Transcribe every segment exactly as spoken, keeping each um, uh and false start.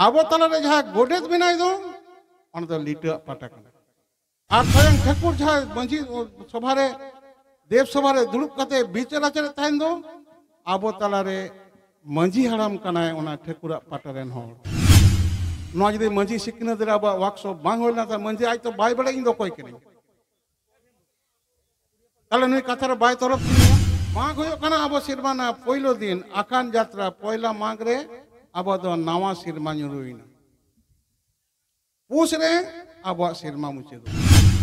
ᱟᱵᱚ ᱛᱟᱞᱟᱨᱮ ᱡᱟᱦᱟᱸ ᱜᱚᱰᱮᱛ ᱢᱮᱱᱟᱭ ᱫᱚ, ᱚᱱᱟ ᱫᱚ ᱞᱤᱴᱟᱹᱣᱟᱜ ᱯᱟᱴᱟ ᱠᱟᱱᱟ᱾ ᱟᱨ ᱥᱚᱭᱚᱝ ᱴᱷᱟᱹᱠᱩᱨ ᱡᱟᱦᱟᱸ ᱢᱟᱹᱡᱷᱤ ᱥᱚᱵᱷᱟ ᱨᱮ, ᱫᱮᱵ ᱥᱚᱵᱷᱟ ᱨᱮ ᱫᱩᱲᱩᱵ ᱠᱟᱛᱮ ᱵᱤᱪᱟᱹᱨ ᱟᱪᱟᱨᱮᱫ ᱛᱟᱦᱮᱱ ᱫᱚ, ᱟᱵᱚ ᱛᱟᱞᱟᱨᱮ ᱢᱟᱹᱡᱷᱤ ᱦᱟᱲᱟᱢ ᱠᱟᱱᱟᱭ ᱚᱱᱟ ᱴᱷᱟᱹᱠᱩᱨᱟᱜ ᱯᱟᱴᱟ ᱨᱮᱱ ᱦᱚᱲ᱾ ᱱᱚᱣᱟ ᱡᱩᱫᱤ ᱢᱟᱹᱡᱷᱤ ᱥᱤᱠᱷᱱᱟᱹᱛ ᱨᱮ ᱟᱵᱚᱣᱟᱜ ᱣᱟᱨᱠᱥᱚᱯ ᱵᱟᱝ ᱦᱩᱭ ᱞᱮᱱᱟ, ᱛᱟᱦᱞᱮ ᱢᱟᱹᱡᱷᱤ ᱟᱡ ᱛᱚ ᱵᱟᱭ ᱵᱟᱲᱟᱭᱟ ᱤᱧ ᱫᱚ ᱚᱠᱚᱭ ᱠᱟᱹᱱᱟᱹᱧ᱾ ᱛᱟᱦᱞᱮ ᱱᱩᱭ ᱠᱟᱛᱷᱟ ᱨᱮ ᱵᱟᱭ ᱛᱚᱨᱚᱯ ᱛᱤᱧᱟ᱾ ᱢᱟᱜᱽ ᱦᱩᱭᱩᱜ ᱠᱟᱱᱟ ᱟᱵᱚ ᱥᱮᱨᱢᱟ ᱨᱮᱱᱟᱜ ᱯᱳᱭᱞᱳ ᱫᱤᱱ, ᱟᱠᱷᱟᱱ ᱡᱟᱛᱨᱟ, ᱯᱚᱭᱞᱟ ᱢᱟᱜᱽ ᱨᱮ ᱟᱵᱚ ᱫᱚ ᱱᱟᱣᱟ ᱥᱮᱨᱢᱟ ᱧᱩᱨᱩᱭᱮᱱᱟ᱾ ᱯᱩᱥ ᱨᱮ ᱟᱵᱚᱣᱟᱜ ᱥᱮᱨᱢᱟ ᱢᱩᱪᱟᱹᱫᱚᱜᱼᱟ᱾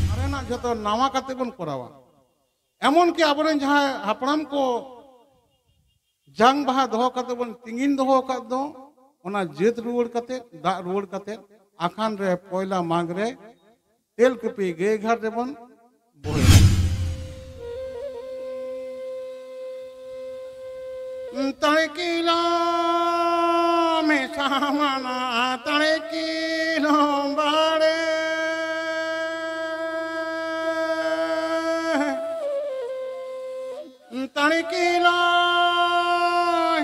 ᱢᱟᱨᱮᱱᱟᱜ ᱡᱷᱚᱛᱚ ᱱᱟᱣᱟ ᱠᱟᱛᱮ ᱵᱚᱱ ᱠᱚᱨᱟᱣᱟ᱾ ᱮᱢᱚᱱ ᱠᱤ ᱟᱵᱚᱨᱮᱱ ᱡᱟᱦᱟᱸᱭ ᱦᱟᱯᱲᱟᱢ ᱠᱚ ᱡᱟᱝ ᱵᱟᱦᱟ ᱫᱚᱦᱚ ᱠᱟᱛᱮ ᱵᱚᱱ ᱛᱤᱸᱜᱤᱱ ᱫᱚᱦᱚ ᱟᱠᱟᱫ ᱫᱚ, ᱚᱱᱟ ᱡᱟᱹᱛ ᱨᱩᱣᱟᱹᱲ ᱠᱟᱛᱮ, ᱫᱟᱜ ᱨᱩᱣᱟᱹᱲ ᱠᱟᱛᱮ, ᱟᱠᱷᱟᱱ ᱨᱮ ᱯᱚᱭᱞᱟ ᱢᱟᱜᱽ ᱨᱮ ᱛᱮᱞᱠᱩᱯᱤ ᱜᱟᱹᱭ ᱜᱷᱟᱴ ᱨᱮᱵᱚᱱ ᱵᱚᱦᱮᱞᱟ᱾ ᱛᱟᱲᱠᱤᱞᱚ ᱢᱮᱥᱟ ᱢᱟᱱᱟ ᱛᱟᱲᱠᱤᱞᱚ ᱵᱟᱲᱮ᱾ ᱛᱟᱲᱠᱤᱞᱚ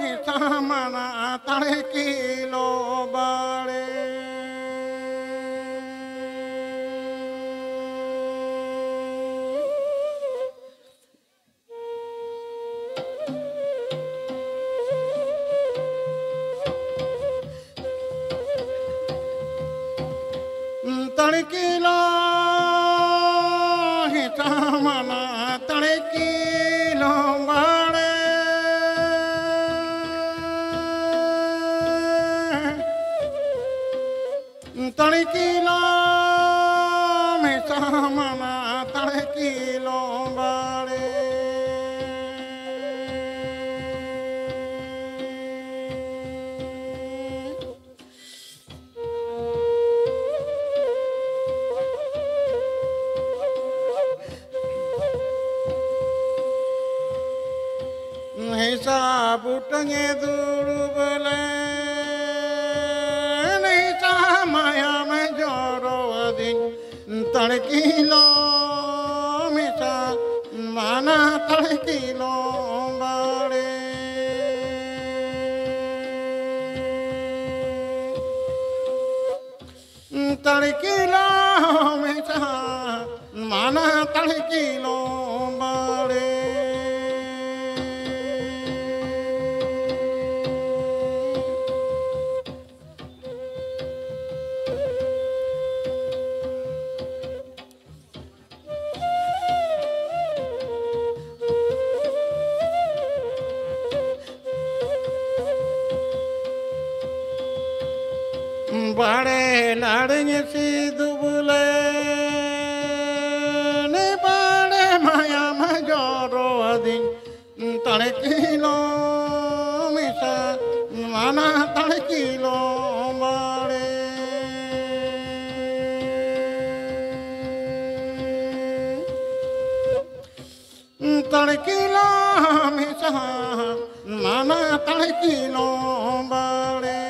ᱦᱮᱥᱟᱢᱟᱱᱟ ᱛᱟᱲᱠᱤᱞᱚ ᱵᱟᱲᱮ᱾ ᱛᱟᱲᱠᱤᱞᱚ ᱦᱮᱥᱟᱢᱟᱱᱟ ᱛᱟᱲᱠᱤᱞᱚ ᱵᱟᱲᱮ᱾ ᱛᱟᱲᱠᱤᱞᱚ ᱦᱮᱥᱟᱢᱟᱱᱟ ᱛᱟᱲᱠᱤᱞᱚ ᱵᱟᱲᱮ᱾ ᱦᱮᱥᱟ ᱵᱩᱴᱟᱹᱧ ᱫᱩᱲᱩᱵ ᱞᱮᱱ, ᱦᱮᱥᱟ ᱢᱟᱭᱟᱢ ᱡᱚᱨᱚ ᱟᱹᱫᱤᱧ, ᱛᱟᱲᱠᱤᱞᱚ ᱢᱮᱥᱟ ᱢᱟᱱᱟ ᱛᱟᱲᱠᱤᱞᱚ ᱵᱟᱲᱮ᱾ ᱛᱟᱲᱠᱤᱞᱚ ᱢᱮᱥᱟ ᱢᱟᱱᱟ ᱛᱟᱲᱠᱤᱞᱚ ᱵᱟᱲᱮ᱾ ᱵᱟᱲᱮ ᱞᱟᱲᱮᱧ ᱥᱤᱫᱩ ᱵᱩᱞᱮ, ᱱᱮ ᱵᱟᱲᱮ ᱢᱟᱭᱟᱢ ᱡᱚᱨᱚ ᱟᱹᱫᱤᱧ, ᱛᱟᱲᱠᱤᱞᱚ ᱢᱮᱥᱟ ᱢᱟᱱᱟ ᱛᱟᱲᱠᱤᱞᱚ ᱵᱟᱲᱮ᱾ ᱛᱟᱲᱠᱤᱞᱚ ᱢᱮᱥᱟ ᱢᱟᱱᱟ ᱛᱟᱲᱠᱤᱞᱚ ᱵᱟᱲᱮ᱾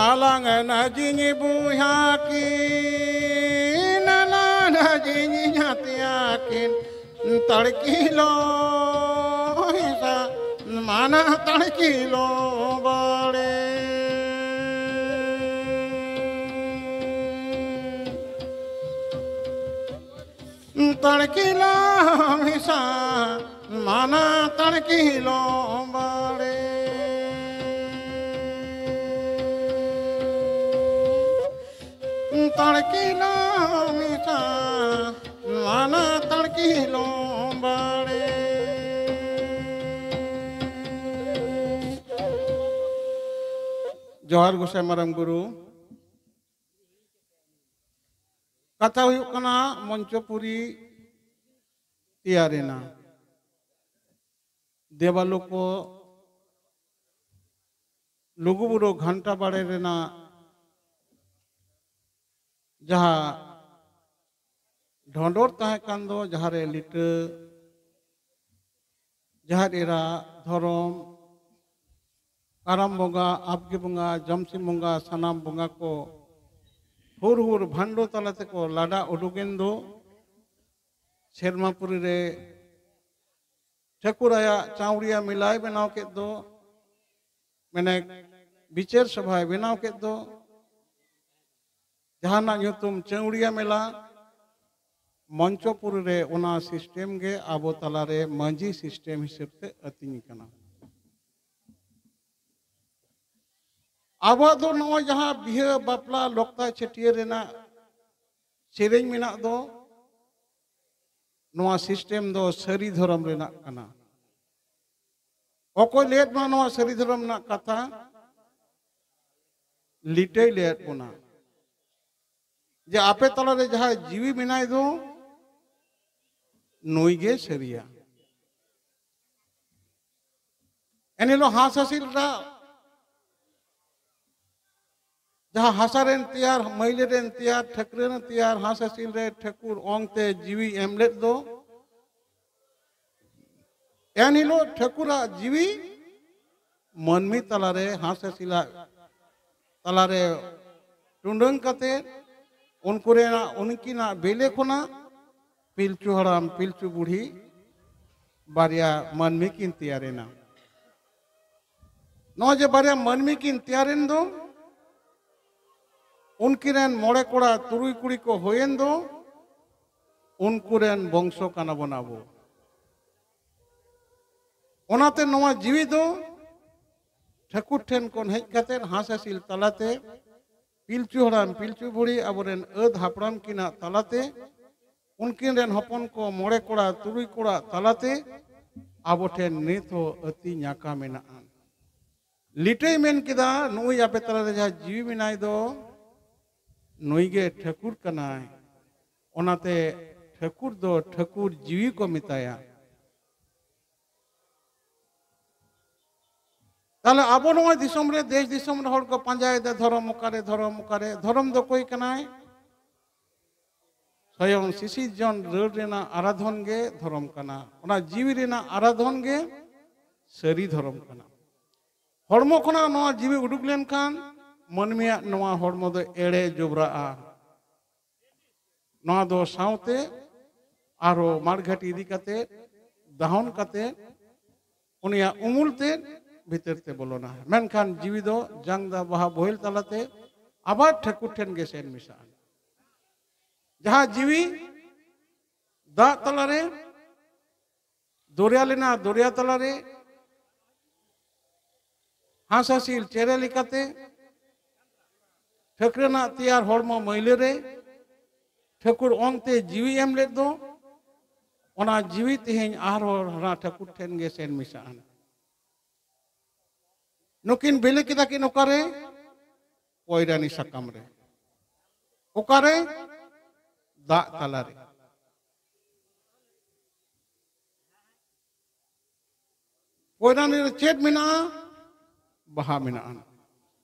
ᱱᱟᱞᱟᱝ ᱱᱟᱡᱤᱧ ᱵᱩᱭᱦᱟ ᱠᱤᱱ, ᱱᱟᱞᱟᱝ ᱱᱟᱡᱤᱧ ᱧᱟᱛᱤᱭᱟ ᱠᱤᱱ, ᱛᱟᱲᱠᱤᱞᱚ ᱦᱤᱥᱟ ᱢᱟᱱᱟ ᱛᱟᱲᱠᱤᱞᱚ ᱵᱟᱲᱮ᱾ ᱛᱟᱲᱠᱤᱞᱚ ᱦᱤᱥᱟ ᱢᱟᱱᱟ ᱛᱟᱲᱠᱤᱞᱚ ᱵᱟᱲᱮ᱾ ᱛᱟᱲᱠᱤᱞᱚ ᱦᱤᱥᱟ ᱢᱟᱱᱟ ᱛᱟᱲᱠᱤᱞᱚ ᱵᱟᱲᱮ᱾ ᱡᱚᱦᱟᱨ ᱜᱚᱸᱥᱟᱭ ᱢᱟᱨᱟᱝ ᱵᱩᱨᱩ᱾ ᱠᱟᱛᱷᱟ ᱦᱩᱭᱩᱜ ᱠᱟᱱᱟ ᱢᱚᱧᱪᱚᱯᱩᱨᱤ ᱛᱮᱭᱟᱨᱮᱱᱟ᱾ ᱫᱮᱵᱟᱞᱳᱠ ᱞᱩᱜᱩᱵᱩᱨᱩ ᱜᱷᱟᱱᱴᱟ ᱵᱟᱲᱮ ᱨᱮᱱᱟᱜ ᱡᱟᱦᱟᱸ ᱰᱷᱚᱸᱰᱚᱨ ᱛᱟᱦᱮᱸ ᱠᱟᱱ ᱫᱚ, ᱡᱟᱦᱟᱸ ᱨᱮ ᱞᱤᱴᱟᱹ, ᱡᱟᱦᱮᱨ ᱮᱨᱟ, ᱫᱷᱚᱨᱚᱢ, ᱠᱟᱨᱟᱢ ᱵᱚᱸᱜᱟ, ᱟᱵᱜᱮ ᱵᱚᱸᱜᱟ, ᱡᱚᱢᱥᱤᱢ ᱵᱚᱸᱜᱟ, ᱥᱟᱱᱟᱢ ᱵᱚᱸᱜᱟ ᱠᱚ ᱦᱩᱨ ᱦᱩᱨ ᱵᱷᱟᱱᱰᱚ ᱛᱟᱞᱟ ᱛᱮᱠᱚ ᱞᱟᱰᱟ ᱩᱰᱩᱠᱮᱱ ᱫᱚ, ᱥᱮᱨᱢᱟ ᱯᱩᱨᱤ ᱨᱮ ᱴᱷᱟᱹᱠᱩᱨ ᱟᱭᱟᱜ ᱪᱟᱣᱲᱤᱭᱟ ᱢᱮᱞᱟᱭ ᱵᱮᱱᱟᱣ ᱠᱮᱫ ᱫᱚ, ᱢᱟᱱᱮ ᱵᱤᱪᱟᱹᱨ ᱥᱚᱵᱷᱟᱭ ᱵᱮᱱᱟᱣ ᱠᱮᱫ ᱫᱚ, ᱡᱟᱦᱟᱱᱟᱜ ᱧᱩᱛᱩᱢ ᱪᱟᱹᱣᱲᱤᱭᱟ ᱢᱮᱞᱟ, ᱢᱚᱧᱪᱚᱯᱩᱨᱤ ᱨᱮ ᱚᱱᱟ ᱥᱤᱥᱴᱮᱢ ᱜᱮ ᱟᱵᱚ ᱛᱟᱞᱟᱨᱮ ᱢᱟᱹᱡᱷᱤ ᱥᱤᱥᱴᱮᱢ ᱦᱤᱥᱟᱹᱵ ᱛᱮ ᱟᱹᱛᱤᱧ ᱠᱟᱱᱟ᱾ ᱟᱵᱚᱣᱟᱜ ᱫᱚ ᱱᱚᱜᱼᱚᱭ ᱡᱟᱦᱟᱸ ᱵᱤᱦᱟᱹ ᱵᱟᱯᱞᱟ ᱞᱚᱠᱛᱟ ᱪᱷᱟᱹᱴᱭᱟᱹᱨ ᱨᱮᱱᱟᱜ ᱥᱮᱨᱮᱧ ᱢᱮᱱᱟᱜ ᱫᱚ, ᱱᱚᱣᱟ ᱥᱤᱥᱴᱮᱢ ᱫᱚ ᱥᱟᱹᱨᱤ ᱫᱷᱚᱨᱚᱢ ᱨᱮᱱᱟᱜ ᱠᱟᱱᱟ᱾ ᱚᱠᱚᱭ ᱞᱟᱹᱭᱮᱫ ᱵᱚᱱᱟ ᱱᱚᱣᱟ ᱥᱟᱹᱨᱤ ᱫᱷᱚᱨᱚᱢ ᱨᱮᱱᱟᱜ ᱠᱟᱛᱷᱟ? ᱞᱤᱴᱟᱹᱭ ᱞᱟᱹᱭᱮᱫ ᱵᱚᱱᱟ ᱡᱮ ᱟᱯᱮ ᱛᱟᱞᱟᱨᱮ ᱡᱟᱦᱟᱸᱭ ᱡᱤᱣᱤ ᱢᱮᱱᱟᱭ ᱫᱚ, ᱱᱩᱭ ᱜᱮ ᱥᱟᱹᱨᱤᱭᱟ᱾ ᱮᱱᱦᱤᱞᱳᱜ ᱦᱟᱸᱥ ᱦᱟᱹᱥᱤᱞ ᱨᱮᱱᱟᱜ ᱡᱟᱦᱟᱸ ᱦᱟᱥᱟ ᱨᱮᱱ ᱛᱮᱭᱟᱨ, ᱢᱟᱹᱭᱞᱟᱹ ᱨᱮᱱ ᱛᱮᱭᱟᱨ, ᱴᱷᱟᱹᱠᱨᱟᱹᱱ ᱛᱮᱭᱟᱨ, ᱦᱟᱸᱥ ᱦᱟᱹᱥᱤᱞ ᱨᱮ ᱴᱷᱟᱹᱠᱩᱨ ᱚᱝ ᱛᱮ ᱡᱤᱣᱤ ᱮᱢ ᱞᱮᱫ ᱫᱚ, ᱮᱱᱦᱤᱞᱳᱜ ᱴᱷᱟᱹᱠᱩᱨᱟᱜ ᱡᱤᱣᱤ ᱢᱟᱹᱱᱢᱤ ᱛᱟᱞᱟᱨᱮ, ᱦᱟᱸᱥ ᱦᱟᱹᱥᱤᱞᱟᱜ ᱛᱟᱞᱟᱨᱮ ᱴᱩᱰᱟᱹᱝ ᱠᱟᱛᱮ, ᱩᱱᱠᱩ ᱨᱮᱱᱟᱜ, ᱩᱱᱠᱤᱱᱟᱜ ᱵᱮᱞᱮ ᱠᱷᱚᱱᱟᱜ ᱯᱤᱞᱪᱩ ᱦᱟᱲᱟᱢ ᱯᱤᱞᱪᱩ ᱵᱩᱲᱦᱤ ᱵᱟᱨᱭᱟ ᱢᱟᱹᱱᱢᱤ ᱠᱤᱱ ᱛᱮᱭᱟᱨᱮᱱᱟ᱾ ᱱᱚᱜᱼᱚᱭ ᱡᱮ ᱵᱟᱨᱭᱟ ᱢᱟᱹᱱᱢᱤ ᱠᱤᱱ ᱛᱮᱭᱟᱨᱮᱱ ᱫᱚ, ᱩᱱᱠᱤᱱ ᱨᱮᱱ ᱢᱚᱬᱮ ᱠᱚᱲᱟ ᱛᱩᱨᱩᱭ ᱠᱩᱲᱤ ᱠᱚ ᱦᱩᱭᱮᱱ ᱫᱚ, ᱩᱱᱠᱩ ᱨᱮᱱ ᱵᱚᱝᱥᱚ ᱠᱟᱱᱟ ᱵᱚᱱ ᱟᱵᱚ᱾ ᱚᱱᱟᱛᱮ ᱱᱚᱣᱟ ᱡᱤᱣᱤ ᱫᱚ ᱴᱷᱟᱹᱠᱩᱨ ᱴᱷᱮᱱ ᱠᱷᱚᱱ ᱦᱮᱡ ᱠᱟᱛᱮ ᱦᱟᱸᱥ ᱦᱟᱹᱥᱤᱞ ᱛᱟᱞᱟᱛᱮ ᱯᱤᱞᱪᱩ ᱦᱟᱲᱟᱢ ᱯᱤᱞᱪᱩ ᱵᱩᱲᱦᱤ ᱟᱵᱚᱨᱮᱱ ᱟᱹᱫ ᱦᱟᱯᱲᱟᱢ ᱠᱤᱱᱟᱜ ᱛᱟᱞᱟᱛᱮ, ᱩᱱᱠᱤᱱ ᱨᱮᱱ ᱦᱚᱯᱚᱱ ᱠᱚ ᱢᱚᱬᱮ ᱠᱚᱲᱟ ᱛᱩᱨᱩᱭ ᱠᱚᱲᱟ ᱛᱟᱞᱟᱛᱮ ᱟᱵᱚ ᱴᱷᱮᱱ ᱱᱤᱛ ᱦᱚᱸ ᱟᱹᱛᱤ ᱧᱟᱠᱟ ᱢᱮᱱᱟᱜᱼᱟ᱾ ᱞᱤᱴᱟᱹᱭ ᱢᱮᱱ ᱠᱮᱫᱟ, ᱱᱩᱭ ᱟᱯᱮ ᱛᱟᱞᱟᱨᱮ ᱡᱟᱦᱟᱸ ᱡᱤᱣᱤ ᱢᱮᱱᱟᱭ ᱫᱚ, ᱱᱩᱭ ᱜᱮ ᱴᱷᱟᱹᱠᱩᱨ ᱠᱟᱱᱟᱭ᱾ ᱚᱱᱟᱛᱮ ᱴᱷᱟᱹᱠᱩᱨ ᱫᱚ ᱴᱷᱟᱹᱠᱩᱨ ᱡᱤᱣᱤ ᱠᱚ ᱢᱮᱛᱟᱭᱟ᱾ ᱛᱟᱦᱞᱮ ᱟᱵᱚ ᱱᱚᱣᱟ ᱫᱤᱥᱚᱢ ᱨᱮ, ᱫᱮᱥ ᱫᱤᱥᱚᱢ ᱨᱮ ᱦᱚᱲ ᱠᱚ ᱯᱟᱸᱡᱟᱭᱮᱫᱟ, ᱫᱷᱚᱨᱚᱢ ᱚᱠᱟᱨᱮ, ᱫᱷᱚᱨᱚᱢ ᱚᱠᱟᱨᱮ? ᱫᱷᱚᱨᱚᱢ ᱫᱚ ᱚᱠᱚᱭ ᱠᱟᱱᱟᱭ? ᱥᱚᱭᱚᱝ ᱥᱤᱥᱤᱨᱡᱚᱱ ᱨᱟᱹᱲ ᱨᱮᱱᱟᱜ ᱟᱨᱟᱫᱷᱚᱱ ᱜᱮ ᱫᱷᱚᱨᱚᱢ ᱠᱟᱱᱟ᱾ ᱚᱱᱟ ᱡᱤᱣᱤ ᱨᱮᱱᱟᱜ ᱟᱨᱟᱫᱷᱚᱱ ᱜᱮ ᱥᱟᱹᱨᱤ ᱫᱷᱚᱨᱚᱢ ᱠᱟᱱᱟ᱾ ᱦᱚᱲᱢᱚ ᱠᱷᱚᱱᱟᱜ ᱱᱚᱣᱟ ᱡᱤᱣᱤ ᱩᱰᱩᱠ ᱞᱮᱱᱠᱷᱟᱱ ᱢᱟᱹᱱᱢᱤᱭᱟᱜ ᱱᱚᱣᱟ ᱦᱚᱲᱢᱚ ᱫᱚ ᱮᱲᱮ ᱡᱚᱵᱽᱨᱟᱜᱼᱟ᱾ ᱱᱚᱣᱟ ᱫᱚ ᱥᱟᱶᱛᱮ ᱟᱨᱦᱚᱸ ᱢᱟᱲᱜᱷᱟᱴᱤ ᱤᱫᱤ ᱠᱟᱛᱮ, ᱫᱟᱦᱚᱱ ᱠᱟᱛᱮ, ᱩᱱᱤᱭᱟᱜ ᱩᱢᱩᱞ ᱛᱮ ᱵᱷᱤᱛᱟᱹᱨ ᱛᱮ ᱵᱚᱞᱚᱱᱟ᱾ ᱢᱮᱱᱠᱷᱟᱱ ᱡᱤᱣᱤ ᱫᱚ ᱡᱟᱝ ᱫᱟ ᱵᱟᱦᱟ ᱵᱳᱦᱮᱞ ᱛᱟᱞᱟᱛᱮ ᱟᱵᱟᱨ ᱴᱷᱟᱹᱠᱩᱨ ᱴᱷᱮᱱ ᱜᱮ ᱥᱮᱱ ᱢᱮᱥᱟᱜᱼᱟ᱾ ᱡᱟᱦᱟᱸ ᱡᱤᱣᱤ ᱫᱟᱜ ᱛᱟᱞᱟᱨᱮ ᱫᱚᱨᱭᱟ ᱞᱮᱱᱟ, ᱫᱚᱨᱭᱟ ᱛᱟᱞᱟᱨᱮ ᱦᱟᱸᱥ ᱦᱟᱸᱥᱤᱞ ᱪᱮᱬᱮ ᱞᱮᱠᱟᱛᱮ ᱴᱷᱟᱹᱠᱨᱟᱹᱱᱟᱜ ᱛᱮᱭᱟᱨ ᱦᱚᱲᱢᱚ ᱢᱟᱹᱭᱞᱟᱹ ᱨᱮ ᱴᱷᱟᱹᱠᱩᱨ ᱚᱝ ᱛᱮ ᱡᱤᱣᱤ ᱮᱢ ᱞᱮᱫ ᱫᱚ, ᱚᱱᱟ ᱡᱤᱣᱤ ᱛᱮᱦᱮᱧ ᱟᱨᱦᱚᱸ ᱦᱟᱱᱟ ᱴᱷᱟᱹᱠᱩᱨ ᱴᱷᱮᱱ ᱜᱮ ᱥᱮᱱ ᱢᱮᱥᱟᱜᱼᱟ᱾ ᱱᱩᱠᱤᱱ ᱵᱤᱞᱤ ᱠᱮᱫᱟ ᱠᱤᱱ ᱚᱠᱟᱨᱮ? ᱯᱚᱭᱨᱟᱱᱤ ᱥᱟᱠᱟᱢ ᱨᱮ᱾ ᱚᱠᱟᱨᱮ? ᱫᱟᱜ ᱛᱟᱞᱟᱨᱮ᱾ ᱯᱚᱭᱨᱟᱱᱤ ᱨᱮ ᱪᱮᱫ ᱢᱮᱱᱟᱜᱼᱟ? ᱵᱟᱦᱟ ᱢᱮᱱᱟᱜᱼᱟ᱾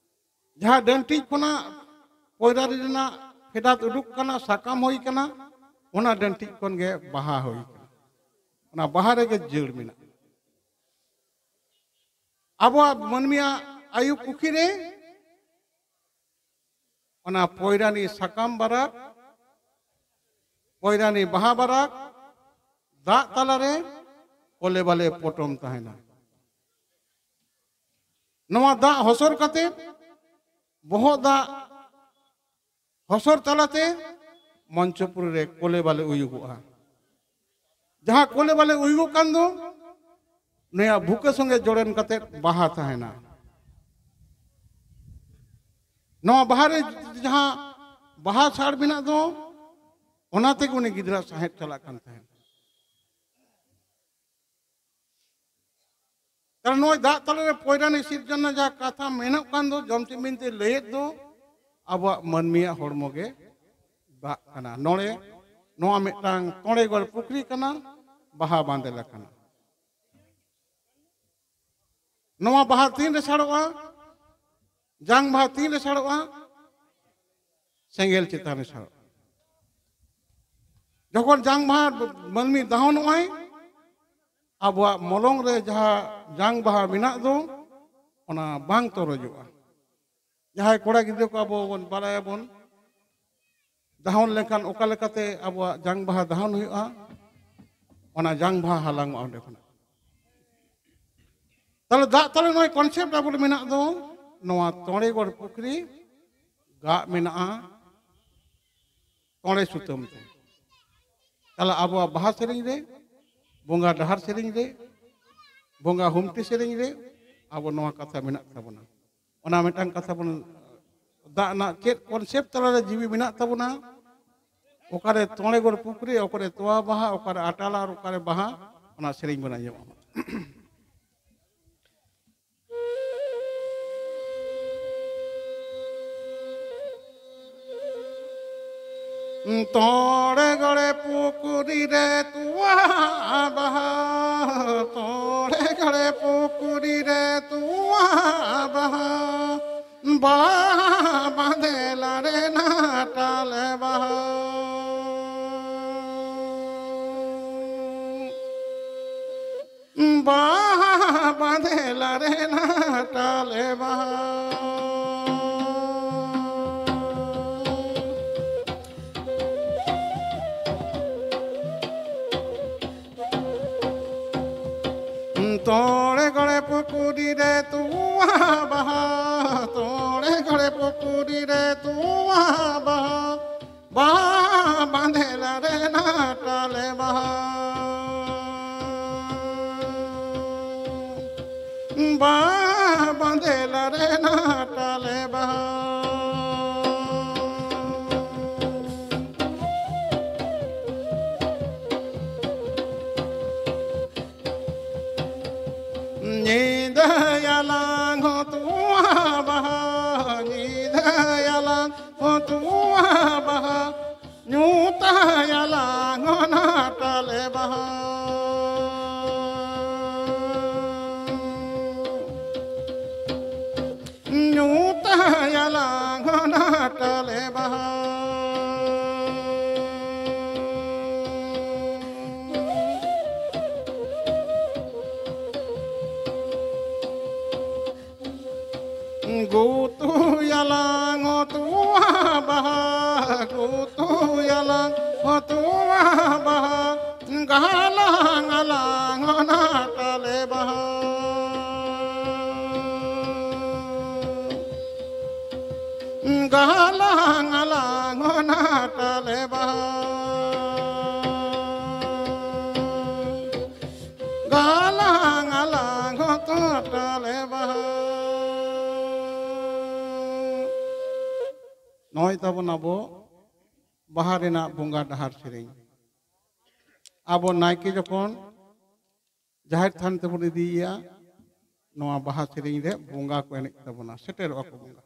ᱡᱟᱦᱟᱸ ᱰᱟᱹᱱᱴᱤᱡ ᱠᱷᱚᱱᱟᱜ ᱯᱚᱭᱨᱟᱱᱤ ᱨᱮᱱᱟᱜ ᱯᱷᱮᱰᱟᱛ ᱩᱰᱩᱠ ᱠᱟᱱᱟ, ᱥᱟᱠᱟᱢ ᱦᱩᱭ ᱠᱟᱱᱟ, ᱚᱱᱟ ᱰᱟᱹᱱᱴᱤᱡ ᱠᱷᱚᱱ ᱜᱮ ᱵᱟᱦᱟ ᱦᱩᱭ ᱠᱟᱱᱟ, ᱚᱱᱟ ᱵᱟᱦᱟ ᱨᱮᱜᱮ ᱡᱟᱹᱲ ᱢᱮᱱᱟᱜᱼᱟ᱾ ᱟᱵᱚᱣᱟᱜ ᱢᱟᱹᱱᱢᱤᱭᱟᱜ ᱟᱭᱩ ᱯᱩᱠᱷᱤ ᱨᱮ ᱚᱱᱟ ᱯᱚᱭᱨᱟᱱᱤ ᱥᱟᱠᱟᱢ ᱵᱟᱨᱟᱠ, ᱯᱚᱭᱨᱟᱱᱤ ᱵᱟᱦᱟ ᱵᱟᱨᱟᱠ, ᱫᱟᱜ ᱛᱟᱞᱟᱨᱮ ᱠᱚᱞᱮ ᱵᱟᱞᱮ ᱯᱚᱴᱚᱢ ᱛᱟᱦᱮᱱᱟ᱾ ᱱᱚᱣᱟ ᱫᱟᱜ ᱦᱚᱥᱚᱨ ᱠᱟᱛᱮ, ᱵᱚᱦᱚᱜ ᱫᱟᱜ ᱦᱚᱥᱚᱨ ᱛᱟᱞᱟᱛᱮ ᱢᱚᱧᱪᱚᱯᱩᱨᱤ ᱨᱮ ᱠᱚᱞᱮ ᱵᱟᱞᱮ ᱩᱭᱩᱜᱚᱜᱼᱟ᱾ ᱡᱟᱦᱟᱸ ᱠᱚᱞᱮ ᱵᱟᱞᱮ ᱩᱭᱩᱜᱚᱜ ᱠᱟᱱ ᱫᱚ, ᱱᱚᱣᱟ ᱵᱷᱩᱠᱟᱹ ᱥᱚᱸᱜᱮ ᱡᱚᱲᱮᱱ ᱠᱟᱛᱮ ᱵᱟᱦᱟ ᱛᱟᱦᱮᱱᱟ᱾ ᱱᱚᱣᱟ ᱵᱟᱦᱟ ᱨᱮ ᱡᱟᱦᱟᱸ ᱵᱟᱦᱟ ᱥᱟᱲ ᱢᱮᱱᱟᱜ ᱫᱚ, ᱚᱱᱟ ᱛᱮᱜᱮ ᱩᱱᱤ ᱜᱤᱫᱽᱨᱟᱹ ᱥᱟᱦᱮᱫ ᱪᱟᱞᱟᱜ ᱠᱟᱱ ᱛᱟᱦᱮᱸᱫ᱾ ᱠᱟᱨᱚᱱ ᱱᱚᱜᱼᱚᱭ ᱫᱟᱜ ᱛᱟᱞᱟᱨᱮ ᱯᱚᱭᱨᱟᱱᱤ ᱥᱤᱨᱡᱚᱱ ᱨᱮᱱᱟᱜ ᱡᱟᱦᱟᱸ ᱠᱟᱛᱷᱟ ᱢᱮᱱᱚᱜ ᱠᱟᱱ ᱫᱚ, ᱡᱚᱢᱥᱤᱢ ᱵᱤᱱᱛᱤ ᱞᱟᱹᱭᱮᱫ ᱫᱚ, ᱟᱵᱚᱣᱟᱜ ᱢᱟᱹᱱᱢᱤᱭᱟᱜ ᱦᱚᱲᱢᱚ ᱜᱮ ᱫᱟᱜ ᱠᱟᱱᱟ᱾ ᱱᱚᱰᱮ ᱱᱚᱣᱟ ᱢᱤᱫᱴᱟᱝ ᱛᱚᱲᱮ ᱜᱚᱲ ᱯᱩᱠᱷᱨᱤ ᱠᱟᱱᱟ, ᱵᱟᱦᱟ ᱵᱟᱸᱫᱮ ᱞᱮᱠᱟᱱᱟ᱾ ᱱᱚᱣᱟ ᱵᱟᱦᱟ ᱛᱤᱱ ᱨᱮ ᱥᱟᱲᱚᱜᱼᱟ? ᱡᱟᱝ ᱵᱟᱦᱟ ᱛᱤᱱ ᱨᱮ ᱥᱟᱲᱚᱜᱼᱟ? ᱥᱮᱸᱜᱮᱞ ᱪᱮᱛᱟᱱ ᱨᱮ ᱥᱟᱲᱚᱜᱼᱟ᱾ ᱡᱚᱠᱷᱚᱱ ᱡᱟᱝ ᱵᱟᱦᱟ ᱢᱟᱹᱱᱢᱤ ᱫᱟᱦᱚᱱᱚᱜᱼᱟᱭ, ᱟᱵᱚᱣᱟᱜ ᱢᱚᱞᱚᱝ ᱨᱮ ᱡᱟᱦᱟᱸ ᱡᱟᱝ ᱵᱟᱦᱟ ᱢᱮᱱᱟᱜ ᱫᱚ, ᱚᱱᱟ ᱵᱟᱝ ᱛᱚᱨᱚᱡᱚᱜᱼᱟ᱾ ᱡᱟᱦᱟᱸᱭ ᱠᱚᱲᱟ ᱜᱤᱫᱽᱨᱟᱹ ᱠᱚ ᱟᱵᱚ ᱵᱚᱱ ᱵᱟᱲᱟᱭᱟᱵᱚᱱ, ᱫᱟᱦᱚᱱ ᱞᱮᱱᱠᱷᱟᱱ ᱚᱠᱟ ᱞᱮᱠᱟᱛᱮ ᱟᱵᱚᱣᱟᱜ ᱡᱟᱝ ᱵᱟᱦᱟ ᱫᱟᱦᱚᱱ ᱦᱩᱭᱩᱜᱼᱟ, ᱚᱱᱟ ᱡᱟᱝ ᱵᱟᱦᱟ ᱦᱟᱞᱟᱝᱚᱜᱼᱟ ᱚᱸᱰᱮ ᱠᱷᱚᱱᱟᱜ᱾ ᱛᱟᱦᱞᱮ ᱫᱟᱜ ᱛᱟᱞᱮ ᱱᱚᱜᱼᱚᱭ ᱠᱚᱱᱥᱮᱯᱴ ᱟᱵᱚ ᱢᱮᱱᱟᱜ ᱫᱚ, ᱱᱚᱣᱟ ᱛᱚᱲᱮᱜᱚᱲ ᱯᱩᱠᱷᱨᱤ ᱜᱟᱜ ᱢᱮᱱᱟᱜᱼᱟ ᱛᱚᱲᱮ ᱥᱩᱛᱟᱹᱢ ᱛᱮ᱾ ᱛᱟᱦᱞᱮ ᱟᱵᱚᱣᱟᱜ ᱵᱟᱦᱟ ᱥᱮᱨᱮᱧ ᱨᱮ, ᱵᱚᱸᱜᱟ ᱰᱟᱦᱟᱨ ᱥᱮᱨᱮᱧ ᱨᱮ, ᱵᱚᱸᱜᱟ ᱦᱩᱢᱴᱤ ᱥᱮᱨᱮᱧ ᱨᱮ ᱟᱵᱚ ᱱᱚᱣᱟ ᱠᱟᱛᱷᱟ ᱢᱮᱱᱟᱜ ᱛᱟᱵᱚᱱᱟ᱾ ᱚᱱᱟ ᱢᱤᱫᱴᱟᱝ ᱠᱟᱛᱷᱟ ᱵᱚᱱ, ᱫᱟᱜ ᱨᱮᱱᱟᱜ ᱪᱮᱫ ᱠᱚᱱᱥᱮᱯᱴ ᱛᱟᱞᱟᱨᱮ ᱡᱤᱣᱤ ᱢᱮᱱᱟᱜ ᱛᱟᱵᱚᱱᱟ, ᱚᱠᱟᱨᱮ ᱛᱚᱲᱮᱜᱚᱲ ᱯᱩᱠᱷᱨᱤ, ᱚᱠᱟᱨᱮ ᱛᱚᱣᱟ ᱵᱟᱦᱟ, ᱚᱠᱟᱨᱮ ᱟᱴᱟᱞ ᱟᱨ ᱚᱠᱟᱨᱮ ᱵᱟᱦᱟ, ᱚᱱᱟ ᱥᱮᱨᱮᱧ ᱵᱚᱱ ᱟᱸᱡᱚᱢᱟ᱾ ᱛᱚᱲᱮᱜᱚᱲ ᱯᱩᱠᱷᱨᱤ ᱨᱮ ᱛᱚᱣᱟ ᱵᱟᱦᱟ, ᱛᱚᱲᱮᱜᱚᱲ ᱯᱩᱠᱷᱨᱤ ᱨᱮ ᱛᱚᱣᱟ ᱵᱟᱦᱟ, ᱵᱟᱦᱟ ᱵᱟᱸᱫᱮ ᱞᱟᱲᱮ ᱱᱟᱴᱟᱞ ᱵᱟᱦᱟ᱾ ᱵᱟᱦᱟ ᱵᱟᱸᱫᱮ ᱞᱟᱨᱮ ᱱᱟᱴᱟᱞᱮ ᱵᱟᱦᱟ᱾ ᱛᱚᱲᱮᱜᱚᱲ ᱯᱩᱠᱷᱨᱤ ᱨᱮ ᱛᱚᱣᱟ ᱵᱟᱦᱟ, ᱛᱚᱲᱮᱜᱚᱲ ᱯᱩᱠᱷᱨᱤ ᱨᱮ ᱛᱚᱣᱟ ᱵᱟᱦᱟ, ᱵᱟᱦᱟ ᱵᱟᱸᱫᱮ ᱞᱟᱨᱮ ᱱᱟᱴᱟᱞᱮ ᱵᱟᱦᱟ᱾ ᱵᱟᱦᱟ ᱵᱟᱸᱫᱮ ᱞᱟᱨᱮ ᱱᱟᱴᱟᱞᱮ ᱵᱟᱦᱟ᱾ ᱧᱤᱫᱟᱹᱭᱟᱞᱟᱝ ᱦᱚᱸ ᱛᱚᱣᱟ ᱵᱟᱦᱟ, ᱧᱤᱫᱟᱹᱭᱟᱞᱟᱝ ᱦᱚᱸ ᱛᱚᱣᱟ ᱵᱟᱦᱟ, ᱧᱩᱛᱟᱭᱟᱞᱟᱝ ᱦᱚᱸ ᱱᱟᱴᱟᱞᱮ ᱵᱟᱦᱟ᱾ ᱧᱩᱛᱟᱭᱟᱞᱟᱝ ᱦᱚᱸ ᱱᱟᱴᱟᱞᱮ ᱵᱟᱦᱟ᱾ ᱜᱩᱛᱩᱭᱟᱞᱟᱝ ᱦᱚᱛᱩᱣᱟ ᱵᱟᱦᱟ, ᱜᱩᱛᱩᱭᱟᱞᱟᱝ ᱦᱚᱛᱩᱣᱟ ᱵᱟᱦᱟ, ᱜᱟᱞᱟᱝ ᱟᱞᱟᱝ ᱚᱱᱟ ᱛᱟᱞᱮ ᱵᱟᱦᱟ᱾ ᱜᱟᱞᱟᱝ ᱟᱞᱟᱝ ᱚᱱᱟ ᱛᱟᱞᱮ ᱵᱟᱦᱟ᱾ ᱜᱟᱞᱟᱝ ᱟᱞᱟᱝ ᱦᱚᱛᱚ ᱛᱟᱞᱮ ᱵᱟᱦᱟ᱾ ᱱᱚᱜᱼᱚᱭ ᱛᱟᱵᱚᱱ ᱟᱵᱚ ᱵᱟᱦᱟ ᱨᱮᱱᱟᱜ ᱵᱚᱸᱜᱟ ᱰᱟᱦᱟᱨ ᱥᱮᱨᱮᱧ᱾ ᱟᱵᱚ ᱱᱟᱭᱠᱮ ᱡᱚᱠᱷᱚᱱ ᱡᱟᱦᱮᱨ ᱛᱷᱟᱱ ᱛᱮᱵᱚᱱ ᱤᱫᱤᱭᱮᱭᱟ, ᱱᱚᱣᱟ ᱵᱟᱦᱟ ᱥᱮᱨᱮᱧ ᱨᱮ ᱵᱚᱸᱜᱟ ᱠᱚ ᱮᱱᱮᱡ ᱛᱟᱵᱚᱱᱟ, ᱥᱮᱴᱮᱨᱚᱜᱼᱟ ᱠᱚ ᱵᱚᱸᱜᱟ᱾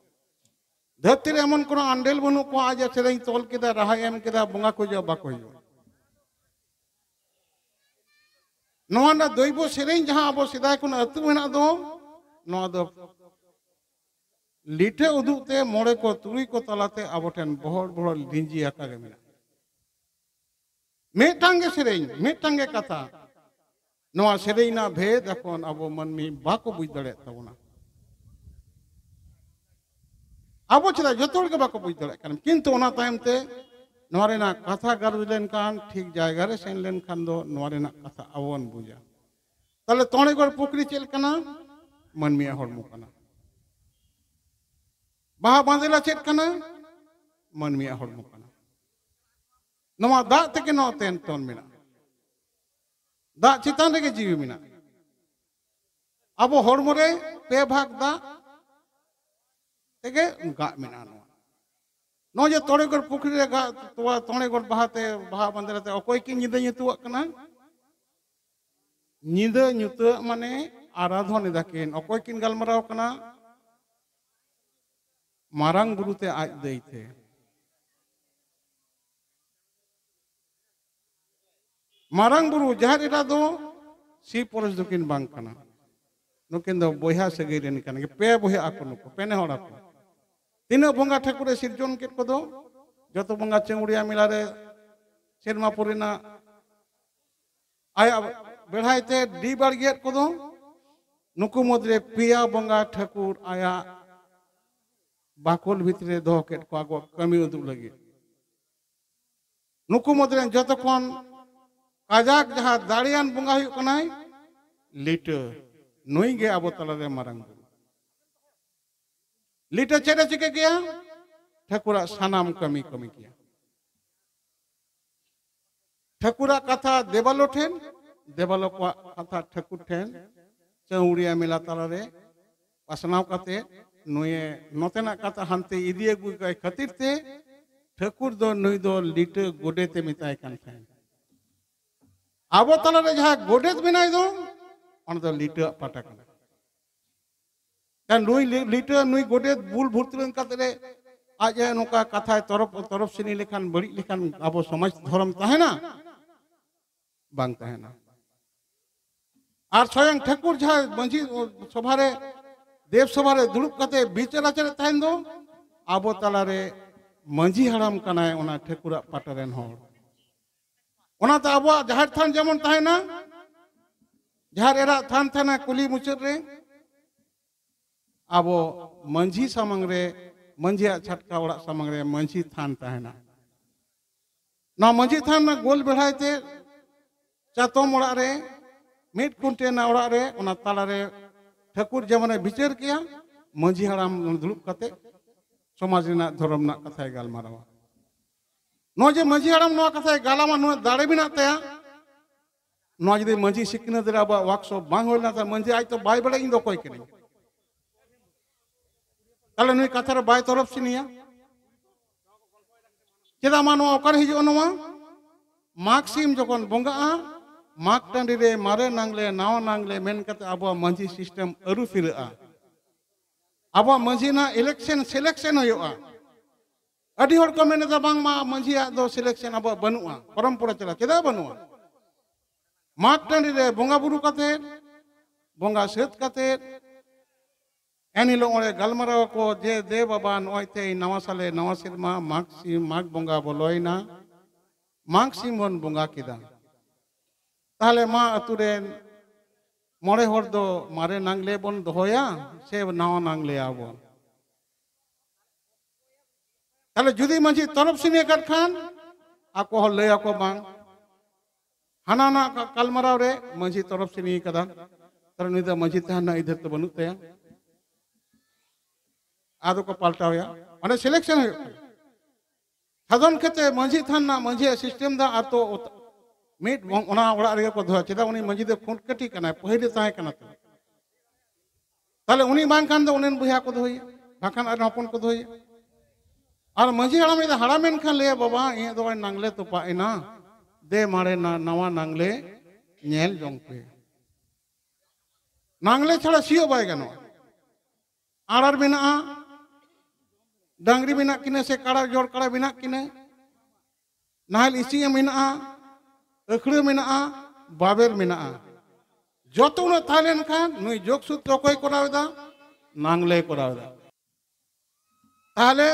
ᱫᱷᱟᱹᱨᱛᱤ ᱨᱮ ᱮᱢᱚᱱ ᱠᱳᱱᱳ ᱟᱱᱰᱮᱞ ᱵᱟᱹᱱᱩᱜ ᱠᱚᱣᱟ ᱡᱮ ᱥᱮᱨᱮᱧ ᱛᱚᱞ ᱠᱮᱫᱟ, ᱨᱟᱦᱟᱭ ᱮᱢ ᱠᱮᱫᱟ, ᱵᱚᱸᱜᱟ ᱠᱚ ᱦᱤᱡᱩᱜᱼᱟ, ᱵᱟᱠᱚ ᱦᱤᱡᱩᱜᱼᱟ᱾ ᱱᱚᱣᱟ ᱨᱮᱱᱟᱜ ᱫᱚᱭᱵᱚ ᱥᱮᱨᱮᱧ ᱡᱟᱦᱟᱸ ᱟᱵᱚ ᱥᱮᱫᱟᱭ ᱠᱷᱚᱱ ᱟᱹᱛᱩ ᱢᱮᱱᱟᱜ ᱫᱚ, ᱱᱚᱣᱟ ᱫᱚ ᱞᱤᱴᱟᱹ ᱩᱫᱩᱜ ᱛᱮ ᱢᱚᱬᱮ ᱠᱚ ᱛᱩᱨᱩᱭ ᱠᱚ ᱛᱟᱞᱟᱛᱮ ᱟᱵᱚ ᱴᱷᱮᱱ ᱵᱚᱦᱚᱲ ᱵᱚᱦᱚᱲ ᱞᱤᱸᱡᱤ ᱟᱠᱟ ᱜᱮ ᱢᱮᱱᱟᱜᱼᱟ᱾ ᱢᱤᱫᱴᱟᱝ ᱜᱮ ᱥᱮᱨᱮᱧ, ᱢᱤᱫᱴᱟᱝ ᱜᱮ ᱠᱟᱛᱷᱟ᱾ ᱱᱚᱣᱟ ᱥᱮᱨᱮᱧ ᱨᱮᱱᱟᱜ ᱵᱷᱮᱫ ᱮᱠᱷᱚᱱ ᱟᱵᱚ ᱢᱟᱹᱱᱢᱤ ᱵᱟᱠᱚ ᱵᱩᱡᱽ ᱫᱟᱲᱮᱭᱟᱜ ᱛᱟᱵᱚᱱᱟ᱾ ᱟᱵᱚ ᱪᱮᱫᱟᱜ ᱡᱚᱛᱚ ᱦᱚᱲ ᱜᱮ ᱵᱟᱠᱚ ᱵᱩᱡᱽ ᱫᱟᱲᱮᱭᱟᱜ ᱠᱟᱱᱟ, ᱠᱤᱱᱛᱩ ᱚᱱᱟ ᱛᱟᱭᱚᱢ ᱛᱮ ᱱᱚᱣᱟ ᱨᱮᱱᱟᱜ ᱠᱟᱛᱷᱟ ᱜᱟᱞᱚᱪ ᱞᱮᱱᱠᱷᱟᱱ, ᱴᱷᱤᱠ ᱡᱟᱭᱜᱟ ᱨᱮ ᱥᱮᱱ ᱞᱮᱱᱠᱷᱟᱱ ᱫᱚ ᱱᱚᱣᱟ ᱨᱮᱱᱟᱜ ᱠᱟᱛᱷᱟ ᱟᱵᱚ ᱵᱚᱱ ᱵᱩᱡᱟ᱾ ᱛᱟᱦᱞᱮ ᱛᱚᱬᱮᱜᱚᱲ ᱯᱩᱠᱷᱨᱤ ᱪᱮᱫ ᱞᱮᱠᱟᱱᱟ? ᱢᱟᱹᱱᱢᱤᱭᱟᱜ ᱦᱚᱲᱢᱚ ᱠᱟᱱᱟ᱾ ᱵᱟᱦᱟ ᱵᱟᱸᱫᱮᱞᱟ ᱪᱮᱫ ᱠᱟᱱᱟ? ᱢᱟᱹᱱᱢᱤᱭᱟᱜ ᱦᱚᱲᱢᱚ ᱠᱟᱱᱟ᱾ ᱱᱚᱣᱟ ᱫᱟᱜ ᱛᱮᱜᱮ ᱱᱚᱣᱟ ᱛᱮᱱ ᱛᱚᱱ ᱢᱮᱱᱟᱜᱼᱟ᱾ ᱫᱟᱜ ᱪᱮᱛᱟᱱ ᱨᱮᱜᱮ ᱡᱤᱣᱤ ᱢᱮᱱᱟᱜᱼᱟ᱾ ᱟᱵᱚ ᱦᱚᱲᱢᱚ ᱨᱮ ᱯᱮ ᱵᱷᱟᱜᱽ ᱫᱟᱜ ᱛᱮᱜᱮ ᱜᱟᱜ ᱢᱮᱱᱟᱜᱼᱟ᱾ ᱱᱚᱣᱟ ᱱᱚᱜᱼᱚᱭ ᱡᱮ ᱛᱚᱲᱮᱜᱚᱲ ᱯᱩᱠᱷᱨᱤ ᱨᱮ ᱜᱟᱜ, ᱛᱚᱣᱟ, ᱛᱚᱲᱮᱜᱚᱲ ᱵᱟᱦᱟᱛᱮ, ᱵᱟᱦᱟ ᱵᱟᱸᱫᱮᱨᱟᱛᱮ ᱚᱠᱚᱭ ᱠᱤᱱ ᱧᱤᱫᱟᱹ ᱧᱩᱛᱩᱣᱟᱜ ᱠᱟᱱᱟ? ᱧᱤᱫᱟᱹ ᱧᱩᱛᱟᱹᱜ ᱢᱟᱱᱮ ᱟᱨᱟᱫᱷᱚᱱ ᱮᱫᱟ ᱠᱤᱱ᱾ ᱚᱠᱚᱭ ᱠᱤᱱ ᱜᱟᱞᱢᱟᱨᱟᱣ ᱠᱟᱱᱟ? ᱢᱟᱨᱟᱝ ᱵᱩᱨᱩ ᱛᱮ ᱟᱡ ᱫᱟᱹᱭ ᱛᱮ᱾ ᱢᱟᱨᱟᱝ ᱵᱩᱨᱩ ᱡᱟᱦᱮᱨ ᱮᱨᱟ ᱫᱚ ᱥᱤ ᱯᱚᱨᱚᱥ ᱫᱚᱠᱤᱱ ᱵᱟᱝ ᱠᱟᱱᱟ᱾ ᱱᱩᱠᱤᱱ ᱫᱚ ᱵᱚᱭᱦᱟ ᱥᱟᱹᱜᱟᱹᱭ ᱨᱮᱱ ᱠᱟᱱᱟ, ᱯᱮ ᱵᱚᱭᱦᱟ ᱟᱠᱚ ᱱᱩᱠᱩ, ᱯᱮᱱᱮ ᱦᱚᱲ ᱟᱠᱚ᱾ ᱛᱤᱱᱟᱹᱜ ᱵᱚᱸᱜᱟ ᱴᱷᱟᱹᱠᱩᱨᱮ ᱥᱤᱨᱡᱚᱱ ᱠᱮᱫ ᱠᱚᱫᱚ, ᱡᱚᱛᱚ ᱵᱚᱸᱜᱟ ᱪᱟᱹᱣᱲᱤᱭᱟ ᱢᱮᱞᱟ ᱨᱮ ᱥᱮᱨᱢᱟ ᱯᱩᱨᱤᱱᱟᱜ ᱟᱭᱟᱜ ᱵᱮᱲᱦᱟᱭ ᱛᱮ ᱰᱤ ᱵᱟᱲᱜᱮᱭᱮᱫ ᱠᱚᱫᱚ, ᱱᱩᱠᱩ ᱢᱩᱫᱽᱨᱮ ᱯᱮᱭᱟ ᱵᱚᱸᱜᱟ ᱴᱷᱟᱹᱠᱩᱨ ᱟᱭᱟᱜ ᱵᱟᱠᱷᱳᱞ ᱵᱷᱤᱛᱨᱤ ᱨᱮ ᱫᱚᱦᱚ ᱠᱮᱫ ᱠᱚᱣᱟ ᱟᱠᱚᱣᱟᱜ ᱠᱟᱹᱢᱤ ᱩᱫᱩᱜ ᱞᱟᱹᱜᱤᱫ᱾ ᱱᱩᱠᱩ ᱢᱩᱫᱽᱨᱮ ᱡᱚᱛᱚ ᱠᱷᱚᱱ ᱠᱟᱡᱟᱠ ᱡᱟᱦᱟᱸ ᱫᱟᱲᱮᱭᱟᱱ ᱵᱚᱸᱜᱟ ᱦᱩᱭᱩᱜ ᱠᱟᱱᱟᱭ ᱞᱤᱴᱟᱹ᱾ ᱱᱩᱭ ᱜᱮ ᱟᱵᱚ ᱛᱟᱞᱟᱨᱮ ᱢᱟᱨᱟᱝ ᱵᱩᱨᱩ᱾ ᱞᱤᱴᱟᱹ ᱪᱮᱫ ᱮ ᱪᱤᱠᱟᱹ ᱠᱮᱭᱟ? ᱴᱷᱟᱹᱠᱩᱨᱟᱜ ᱥᱟᱱᱟᱢ ᱠᱟᱹᱢᱤ ᱠᱟᱹᱢᱤ ᱠᱮᱭᱟ᱾ ᱴᱷᱟᱹᱠᱩᱨᱟᱜ ᱠᱟᱛᱷᱟ ᱫᱮᱵᱟᱞᱳ ᱴᱷᱮᱱ, ᱫᱮᱵᱟᱞᱳ ᱠᱚᱣᱟᱜ ᱠᱟᱛᱷᱟ ᱴᱷᱟᱹᱠᱩᱨ ᱴᱷᱮᱱ, ᱪᱟᱹᱣᱲᱤᱭᱟ ᱢᱮᱞᱟ ᱛᱟᱞᱟᱨᱮ ᱯᱟᱥᱱᱟᱣ ᱠᱟᱛᱮ ᱱᱩᱭᱮ ᱱᱚᱛᱮᱱᱟᱜ ᱠᱟᱛᱷᱟ ᱦᱟᱱᱛᱮ ᱤᱫᱤ ᱟᱹᱜᱩ ᱠᱟᱭ ᱠᱷᱟᱹᱛᱤᱨ ᱛᱮ ᱴᱷᱟᱹᱠᱩᱨ ᱫᱚ ᱱᱩᱭ ᱫᱚ ᱞᱤᱴᱟᱹ ᱜᱚᱰᱮᱛ ᱮ ᱢᱮᱛᱟᱭ ᱠᱟᱱ ᱛᱟᱦᱮᱸᱫ᱾ ᱟᱵᱚ ᱛᱟᱞᱟᱨᱮ ᱡᱟᱦᱟᱸ ᱜᱚᱰᱮᱛ ᱢᱮᱱᱟᱭ ᱫᱚ, ᱚᱱᱟ ᱫᱚ ᱞᱤᱴᱟᱹᱣᱟᱜ ᱯᱟᱴᱟ ᱠᱟᱱᱟ᱾ ᱠᱷᱟᱱ ᱱᱩᱭ ᱞᱤ-, ᱞᱤᱴᱟᱹ ᱱᱩᱭ ᱜᱚᱰᱮᱛ ᱵᱩᱞ ᱵᱷᱩᱨᱛᱤ ᱞᱮᱱ ᱠᱟᱛᱮ ᱨᱮ ᱟᱡ ᱮ ᱱᱚᱝᱠᱟ ᱠᱟᱛᱷᱟᱭ ᱛᱚᱨᱚᱯ, ᱛᱚᱨᱚᱯ ᱥᱤᱱᱤ ᱞᱮᱠᱷᱟᱱ, ᱵᱟᱹᱲᱤᱡ ᱞᱮᱠᱷᱟᱱ ᱟᱵᱚ ᱥᱚᱢᱟᱡᱽ ᱫᱷᱚᱨᱚᱢ ᱛᱟᱦᱮᱱᱟ? ᱵᱟᱝ ᱛᱟᱦᱮᱱᱟ᱾ ᱟᱨ ᱥᱚᱭᱚᱝ ᱴᱷᱟᱹᱠᱩᱨ ᱡᱟᱦᱟᱸ ᱢᱟᱹᱡᱷᱤ ᱥᱚᱵᱷᱟ ᱨᱮ, ᱫᱮᱵ ᱥᱚᱵᱷᱟ ᱨᱮ ᱫᱩᱲᱩᱵ ᱠᱟᱛᱮ ᱵᱤᱪᱟᱹᱨ ᱟᱪᱟᱨᱮᱫ ᱛᱟᱦᱮᱱ ᱫᱚ, ᱟᱵᱚ ᱛᱟᱞᱟᱨᱮ ᱢᱟᱹᱡᱷᱤ ᱦᱟᱲᱟᱢ ᱠᱟᱱᱟᱭ ᱚᱱᱟ ᱴᱷᱟᱹᱠᱩᱨᱟᱜ ᱯᱟᱴᱟ ᱨᱮᱱ ᱦᱚᱲ᱾ ᱚᱱᱟᱛᱮ ᱟᱵᱚᱣᱟᱜ ᱡᱟᱦᱮᱨ ᱛᱷᱟᱱ ᱡᱮᱢᱚᱱ ᱛᱟᱦᱮᱱᱟ, ᱡᱟᱦᱮᱨ ᱮᱨᱟᱜ ᱛᱷᱟᱱ ᱛᱟᱦᱮᱱᱟ ᱠᱩᱞᱦᱤ ᱢᱩᱪᱟᱹᱫ ᱨᱮ, ᱟᱵᱚ ᱢᱟᱹᱡᱷᱤ ᱥᱟᱢᱟᱝ ᱨᱮ, ᱢᱟᱹᱡᱷᱤᱭᱟᱜ ᱪᱷᱟᱴᱠᱟ ᱚᱲᱟᱜ ᱥᱟᱢᱟᱝ ᱨᱮ ᱢᱟᱹᱡᱷᱤ ᱛᱷᱟᱱ ᱛᱟᱦᱮᱱᱟ᱾ ᱱᱚᱣᱟ ᱢᱟᱹᱡᱷᱤ ᱛᱷᱟᱱ ᱨᱮᱱᱟᱜ ᱜᱳᱞ ᱵᱮᱲᱦᱟᱭ ᱛᱮ ᱪᱟᱛᱚᱢ ᱚᱲᱟᱜ ᱨᱮ, ᱢᱤᱫ ᱠᱩᱱᱴᱮ ᱨᱮᱱᱟᱜ ᱚᱲᱟᱜ ᱨᱮ, ᱚᱱᱟ ᱛᱟᱞᱟᱨᱮ ᱴᱷᱟᱹᱠᱩᱨ ᱡᱮᱢᱚᱱᱮ ᱵᱤᱪᱟᱹᱨ ᱠᱮᱭᱟ, ᱢᱟᱹᱡᱷᱤ ᱦᱟᱲᱟᱢ ᱫᱩᱲᱩᱵ ᱠᱟᱛᱮ ᱥᱚᱢᱟᱡᱽ ᱨᱮᱱᱟᱜ ᱫᱷᱚᱨᱚᱢ ᱨᱮᱱᱟᱜ ᱠᱟᱛᱷᱟᱭ ᱜᱟᱞᱢᱟᱨᱟᱣᱟ᱾ ᱱᱚᱣᱟ ᱡᱮ ᱢᱟᱹᱡᱷᱤ ᱦᱟᱲᱟᱢ ᱱᱚᱣᱟ ᱠᱟᱛᱷᱟᱭ ᱜᱟᱞᱟᱢᱟ, ᱱᱚᱣᱟ ᱫᱟᱲᱮ ᱢᱮᱱᱟᱜ ᱛᱟᱭᱟ᱾ ᱱᱚᱣᱟ ᱡᱩᱫᱤ ᱢᱟᱹᱡᱷᱤ ᱥᱤᱠᱷᱱᱟᱹᱛ ᱨᱮ ᱟᱵᱚᱣᱟᱜ ᱣᱟᱨᱠᱥᱚᱯ ᱵᱟᱝ ᱦᱩᱭ ᱞᱮᱱᱟ, ᱛᱟᱦᱞᱮ ᱢᱟᱹᱡᱷᱤ ᱟᱡ ᱛᱚ ᱵᱟᱭ ᱵᱟᱲᱟᱭᱟ ᱤᱧ ᱫᱚ ᱚᱠᱚᱭ ᱠᱟᱹᱱᱟᱹᱧ᱾ ᱛᱟᱦᱞᱮ ᱱᱩᱭ ᱠᱟᱛᱷᱟ ᱨᱮ ᱵᱟᱭ ᱛᱚᱨᱚᱯ ᱥᱤᱱᱤᱭᱟ᱾ ᱪᱮᱫᱟᱜ ᱢᱟ ᱱᱚᱣᱟ ᱚᱠᱟᱨᱮ ᱦᱤᱡᱩᱜᱼᱟ? ᱱᱚᱣᱟ ᱢᱟᱜᱽ ᱥᱤᱢ ᱡᱚᱠᱷᱚᱱ ᱵᱚᱸᱜᱟᱜᱼᱟ, ᱢᱟᱜᱽ ᱴᱟᱺᱰᱤ ᱨᱮ ᱢᱟᱨᱮ ᱱᱟᱝᱞᱮ, ᱱᱟᱣᱟ ᱱᱟᱝᱞᱮ ᱢᱮᱱ ᱠᱟᱛᱮ ᱟᱵᱚᱣᱟᱜ ᱢᱟᱹᱡᱷᱤ ᱥᱤᱥᱴᱮᱢ ᱟᱹᱨᱩ ᱯᱷᱤᱨᱟᱹᱜᱼᱟ᱾ ᱟᱵᱚᱣᱟᱜ ᱢᱟᱹᱡᱷᱤ ᱨᱮᱱᱟᱜ ᱤᱞᱮᱠᱥᱮᱱ ᱥᱤᱞᱮᱠᱥᱮᱱ ᱦᱩᱭᱩᱜᱼᱟ᱾ ᱟᱹᱰᱤ ᱦᱚᱲ ᱠᱚ ᱢᱮᱱ ᱮᱫᱟ, ᱵᱟᱝᱢᱟ ᱢᱟᱹᱡᱷᱤᱭᱟᱜ ᱫᱚ ᱥᱤᱞᱮᱠᱥᱮᱱ ᱟᱵᱚᱣᱟᱜ ᱵᱟᱹᱱᱩᱜᱼᱟ, ᱯᱚᱨᱚᱢᱯᱚᱨᱟ ᱪᱟᱞᱟᱜ᱾ ᱪᱮᱫᱟᱜ ᱵᱟᱹᱱᱩᱜᱼᱟ? ᱢᱟᱜᱽ ᱴᱟᱺᱰᱤ ᱨᱮ ᱵᱚᱸᱜᱟ ᱵᱩᱨᱩ ᱠᱟᱛᱮ, ᱵᱚᱸᱜᱟ ᱥᱟᱹᱛ ᱠᱟᱛᱮ, ᱮᱱ ᱦᱤᱞᱳᱜ ᱚᱸᱰᱮ ᱜᱟᱞᱢᱟᱨᱟᱣ ᱟᱠᱚ ᱡᱮ, "ᱫᱮ ᱵᱟᱵᱟ, ᱱᱚᱜᱼᱚᱭ ᱛᱮᱦᱮᱧ ᱱᱟᱣᱟ ᱥᱟᱞᱮ, ᱱᱟᱣᱟ ᱥᱮᱨᱢᱟ, ᱢᱟᱜᱽ ᱥᱤᱢ, ᱢᱟᱜᱽ ᱵᱚᱸᱜᱟ ᱵᱚᱞᱚᱭᱮᱱᱟ, ᱢᱟᱜᱽ ᱥᱤᱢ ᱵᱚᱱ ᱵᱚᱸᱜᱟ ᱠᱮᱫᱟ᱾ ᱛᱟᱦᱞᱮ ᱢᱟ ᱟᱹᱛᱩ ᱨᱮᱱ ᱢᱚᱬᱮ ᱦᱚᱲ ᱫᱚ ᱢᱟᱨᱮ ᱱᱟᱝᱞᱮ ᱵᱚᱱ ᱫᱚᱦᱚᱭᱟ ᱥᱮ ᱱᱟᱣᱟ ᱱᱟᱝᱞᱮ ᱟᱵᱚᱱ?" ᱛᱟᱦᱞᱮ ᱡᱩᱫᱤ ᱢᱟᱹᱡᱷᱤ ᱛᱚᱨᱚᱯ ᱥᱤᱱᱤ ᱟᱠᱟᱫ ᱠᱷᱟᱱ, ᱟᱠᱚ ᱦᱚᱸ ᱞᱟᱹᱭ ᱟᱠᱚ ᱵᱟᱝ, ᱦᱟᱱᱟ ᱱᱟ ᱜᱟᱞᱢᱟᱨᱟᱣ ᱨᱮ ᱢᱟᱹᱡᱷᱤ ᱛᱚᱨᱚᱯ ᱥᱤᱱᱤ ᱟᱠᱟᱫᱟ, ᱛᱟᱦᱞᱮ ᱱᱩᱭ ᱫᱚ ᱢᱟᱹᱡᱷᱤ ᱛᱟᱦᱮᱱ ᱨᱮᱱᱟᱜ ᱟᱹᱭᱫᱟᱹᱨ ᱫᱚ ᱵᱟᱹᱱᱩᱜ ᱛᱟᱭᱟ᱾ ᱟᱫᱚ ᱠᱚ ᱯᱟᱞᱴᱟᱣ ᱮᱭᱟ, ᱚᱸᱰᱮ ᱥᱤᱞᱮᱠᱥᱚᱱ ᱦᱩᱭᱩᱜ ᱠᱟᱱᱟ᱾ ᱥᱟᱫᱷᱚᱱ ᱠᱷᱮᱛᱨᱮ ᱢᱟᱹᱡᱷᱤ ᱛᱷᱟᱱ ᱨᱮᱱᱟᱜ ᱢᱟᱹᱡᱷᱤᱭᱟᱜ ᱥᱤᱥᱴᱮᱢ ᱫᱚ ᱟᱨ ᱛᱚ ᱚᱛ-, ᱢᱤᱫ ᱵᱚᱝ-, ᱚᱱᱟ ᱚᱲᱟᱜ ᱨᱮᱜᱮ ᱠᱚ ᱫᱚᱦᱚᱭᱟ᱾ ᱪᱮᱫᱟᱜ? ᱩᱱᱤ ᱢᱟᱹᱡᱷᱤ ᱫᱚ ᱠᱷᱩᱸᱴ ᱠᱟᱹᱴᱤ ᱠᱟᱱᱟᱭ, ᱯᱟᱹᱦᱤᱞᱮ ᱛᱟᱦᱮᱸ ᱠᱟᱱᱟ ᱛᱚ᱾ ᱛᱟᱦᱞᱮ ᱩᱱᱤ ᱵᱟᱝᱠᱷᱟᱱ ᱫᱚ ᱩᱱᱤ ᱨᱮᱱ ᱵᱚᱭᱦᱟ ᱠᱚ ᱫᱚᱦᱚᱭᱟ, ᱵᱟᱝᱠᱷᱟᱱ ᱟᱡ ᱨᱮᱱ ᱦᱚᱯᱚᱱ ᱠᱚ ᱫᱚᱦᱚᱭᱟ᱾ ᱟᱨ ᱢᱟᱹᱡᱷᱤ ᱦᱟᱲᱟᱢ ᱢᱤᱫ ᱫᱷᱟᱣ ᱦᱟᱲᱟᱢᱮᱱ ᱠᱷᱟᱱ ᱞᱟᱹᱭᱟ, "ᱵᱟᱵᱟ, ᱤᱧᱟᱹᱜ ᱫᱚ ᱱᱚᱜᱼᱚᱭ ᱱᱟᱝᱞᱮ ᱛᱚᱯᱟᱜ ᱮᱱᱟ, ᱫᱮ ᱢᱟᱨᱮ ᱱᱟ-, ᱱᱟᱣᱟ ᱱᱟᱝᱞᱮ ᱧᱮᱞ ᱡᱚᱝ ᱯᱮ᱾ ᱱᱟᱝᱞᱮ ᱪᱷᱟᱲᱟ ᱥᱤᱭᱳᱜ ᱵᱟᱭ ᱜᱟᱱᱚᱜᱼᱟ᱾ ᱟᱲᱟᱨ ᱢᱮᱱᱟᱜᱼᱟ, ᱰᱟᱝᱨᱤ ᱢᱮᱱᱟᱜ ᱠᱤᱱᱟᱹ ᱥᱮ ᱠᱟᱲᱟ, ᱡᱚᱲ ᱠᱟᱲᱟ ᱢᱮᱱᱟᱜ ᱠᱤᱱᱟᱹ, ᱱᱟᱦᱮᱞ ᱤᱥᱤᱭᱟᱹ ᱢᱮᱱᱟᱜᱼᱟ, ᱟᱹᱠᱷᱲᱟᱹ ᱢᱮᱱᱟᱜᱼᱟ, ᱵᱟᱵᱮᱨ ᱢᱮᱱᱟᱜᱼᱟ, ᱡᱚᱛᱚ ᱩᱱᱟᱹᱜ ᱛᱟᱦᱮᱸ ᱞᱮᱱᱠᱷᱟᱱ ᱱᱩᱭ ᱡᱳᱜᱽ ᱥᱩᱛᱨᱚ ᱚᱠᱚᱭ ᱠᱚᱨᱟᱣ ᱮᱫᱟ? ᱱᱟᱝᱞᱮ ᱠᱚᱨᱟᱣ ᱮᱫᱟ᱾ ᱛᱟᱦᱞᱮ